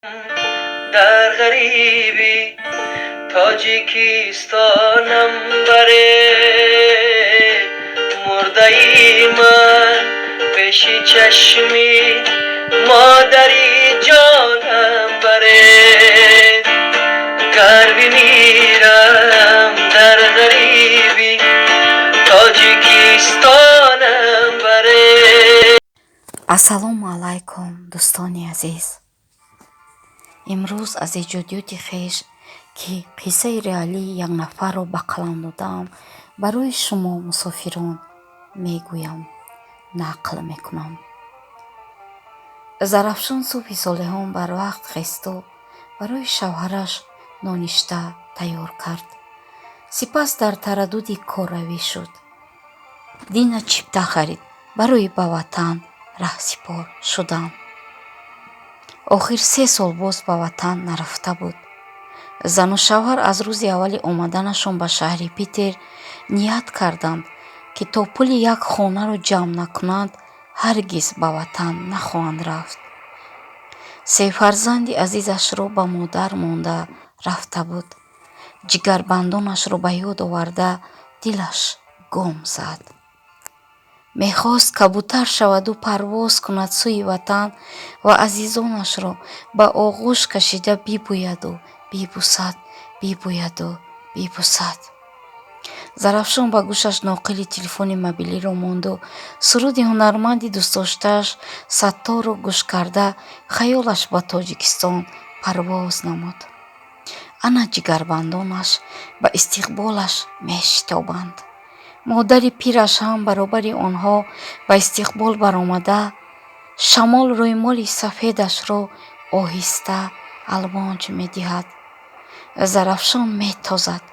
Дар ғарибӣ Тоҷикистонам баре, мурдаи ман пеши чашми модари ҷонам баре. Гар бимирам дар ғарибӣ Тоҷикистонам баре. Ассалому алайкум, дӯстони азиз. Имрӯз аз эҷодиёти хеш, ки қиссаи реалии як нафарро ба қалам додаам, барои шумо мусофирон мегӯям, нақл мекунам. Зарафшон субҳи солиҳон барвақт хесту барои шавҳараш ноништа тайёр кард. Сипас дар тараддуди корравӣ шуд. Дина чипта харид барои ба ватан раҳсипор шудан. Охир 3 сол боз ба ватан нарафта буд. Зану шавҳар аз рӯзи аввали омаданашон ба шаҳри Питер ният карданд, ки то пули як хонаро ҷамъ накунанд, ҳаргиз ба ватан нахоҳанд рафт. Се фарзанди азизашро ба модар монда рафта буд. Ҷигарбандонашро ба ёд оварда, дилаш гом зад. Мехост кабутар шаваду парвоз кунад сӯи ватан ва азизонашро ба оғӯш кашида бибӯяду бибӯсад, бибӯяду бибӯсад. Зарафшон ба гӯшаш ноқили телефони мобилиро монду суруди ҳунарманди дӯстдоштааш Сатторро гӯш карда, хаёлаш ба Тоҷикистон парвоз намуд. Ана ҷигарбандонаш ба истиқболаш мешитобанд. Модари пираш ҳам баробари онҳо ба истиқбол баромада, шамол рӯймоли сафедашро оҳиста алвонҷ медиҳад. Зарафшон метозад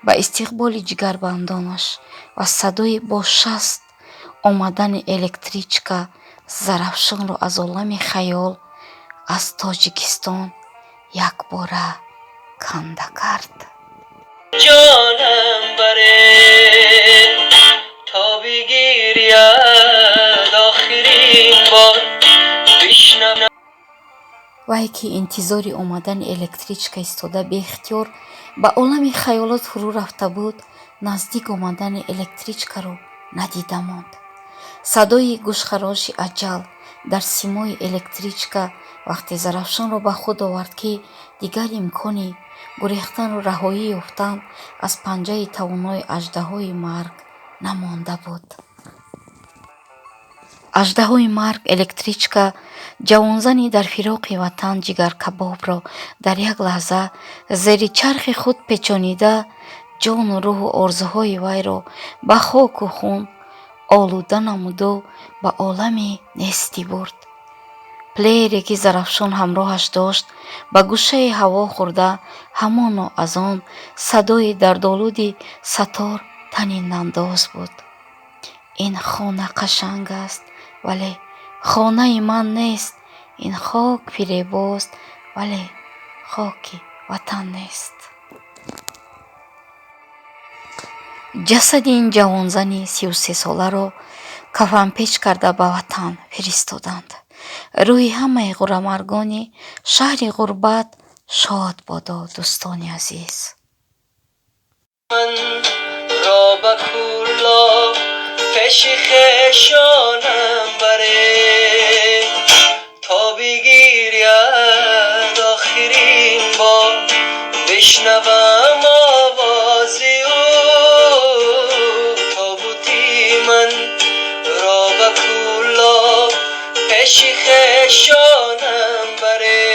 ба истиқболи ҷигарбандонаш ва садои бо шаст омадани электричка Зарафшонро аз олами хаёл, аз Тоҷикистон якбора канда кард. Ҷонам баре, то бигиряд охирин бор бишнавам. Вай, ки интизори омадани электричка истода, беихтиёр ба олами хаёлот фурӯ рафта буд, наздик омадани электричкаро надида монд. Садои гӯшхароши аҷал дар симои электричка вақте Зарафшонро ба худ овард, ки дигар имкони гурехтану раҳоӣ ёфтан аз панҷаи тавонои аждаҳои марг намонда буд. Аждаҳои марг, электричка, ҷавонзани дар фироқи ватан ҷигаркабобро дар як лаҳза зери чархи худ печонида, ҷону рӯҳу орзуҳои вайро ба хоку хун олуда намуду ба олами нестӣ бурд. Плеере, ки Зарафшон ҳамроҳаш дошт, ба гӯшаи ҳаво хӯрда, ҳамоно аз он садои дардолуди сатор танинандоз буд. Ин хона қашанг аст, вале хонаи ман нест. Ин хок фиребост, вале хоки ватан нест. Ҷасади ин ҷавонзани 33соларо кафанпеч карда ба ватан фиристоданд. Рӯҳи ҳамаи ғуррамаргони шаҳри ғурбат шод бодо, дӯстони азиз. Ман ро ба Кӯлоб пеши хешонам баре, то бигиряд охирин бор бишнавам овози ӯ. Тобути ман ро ба Кӯлоб пеши хешонам баре.